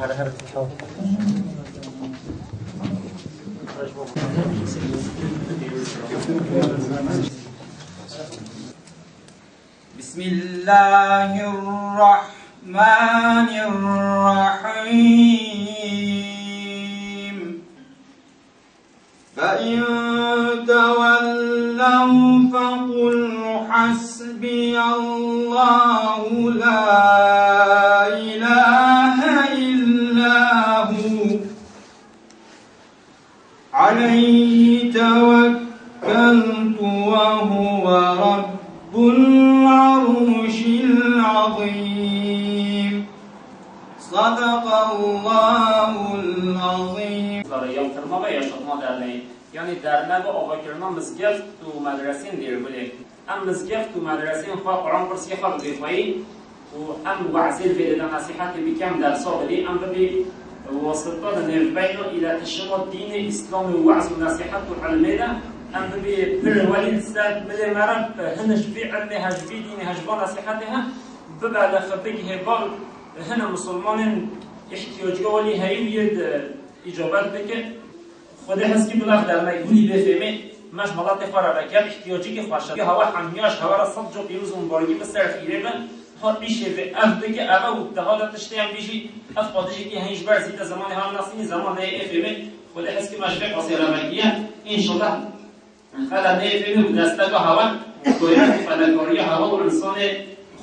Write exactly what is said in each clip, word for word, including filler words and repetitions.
بسم الله الرحمن الرحيم. فإن تولوا فقل حسبي الله لا إله إلا هو عليه توكلت وهو رب العرش العظيم. صدق الله العظيم. Zarê ya kirma ve yaşatma derneği. Yani dernek û avakirina mizgeft û medresên Dêrgulê. Em mizgeft û medresên xwe Quran kursiyê xwe bibê xweyî û em we'zê li vê de nesîhetê bikin, dersa bidî, em bibî wasita di nêvbeyna îletişima dînê Îslamê û we'z û nesîhet û ilmê de, em bibî pir welî li ser milê me re, hin ji vî ilmê, he ji vî dînê, he ji van nesîhetê he, bibe li xwe bigihê bal hine misilmanên îhtiyacî welî heyî û yê di îcabet bike. Xwedê heskî bila dernek hûnî bê fêmê, me ji welatê xwe re veke, îhtiyacîkî xweşe. Hewa hemiya ji hewa re sed car pîroz û mibarekî bi ser xîrê be. Ha îşê vê ev bike, ev e û daha de tiştê em bî jî, ev qadijekî heyî ji ber zî de zemanê ha nasînî zeman neyê ê fêmê. Xwedê heskî me ji vê qasê re vekiye. Înşallah xela neyê fêmê û destega hewa, goya fedakariya hewa û însanê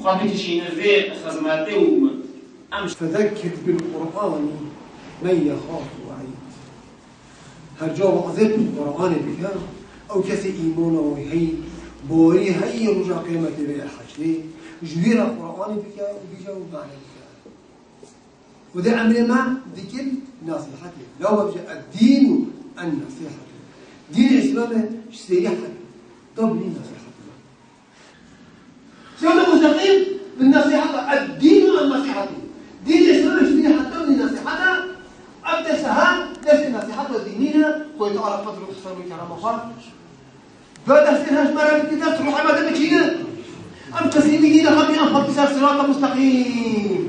xwe bikişîne vê xizmetê û em فذكر بالقرآن من يخاف وعيد. Her ca wazê bi Qur'anê bike, ew kesê îmana wî heyî, bawerî heyî roja qiyamete vê yê heşrê, ji wî re Qur'anê bike û bîje û mane bike. Xwedê emrê me dikin nasîhetê. La webje eddînu en nasîhetê. Dînê Îslamê ji sêrihet, tabî nasîhetê. Sirata mustaqîm bi nesîheta, eddînu en nesîhetî. Dînê Îslamê ji dînê heta wî nesîheta, ev dest ha, destê nesîheta dînî ne, Xwedê Teala fedl û ihsan û kerema xwe. Ve destê her ji me re dikî dest ruhê me de biçîne. Em teslîmî dînê xwe bînin, xwe ser sirata mustaqîm.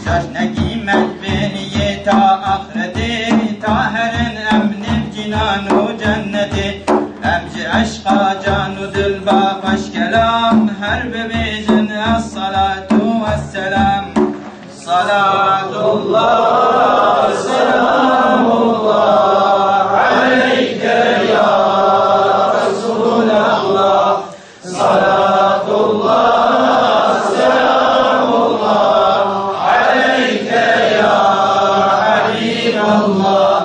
Şaş nekî me bêniyê ta axretê, ta herin em nêv cînan û cennetê. Em ji eşqa can û dil ba xweş kelam, her bibêjin esselatu wesselam. Salatullah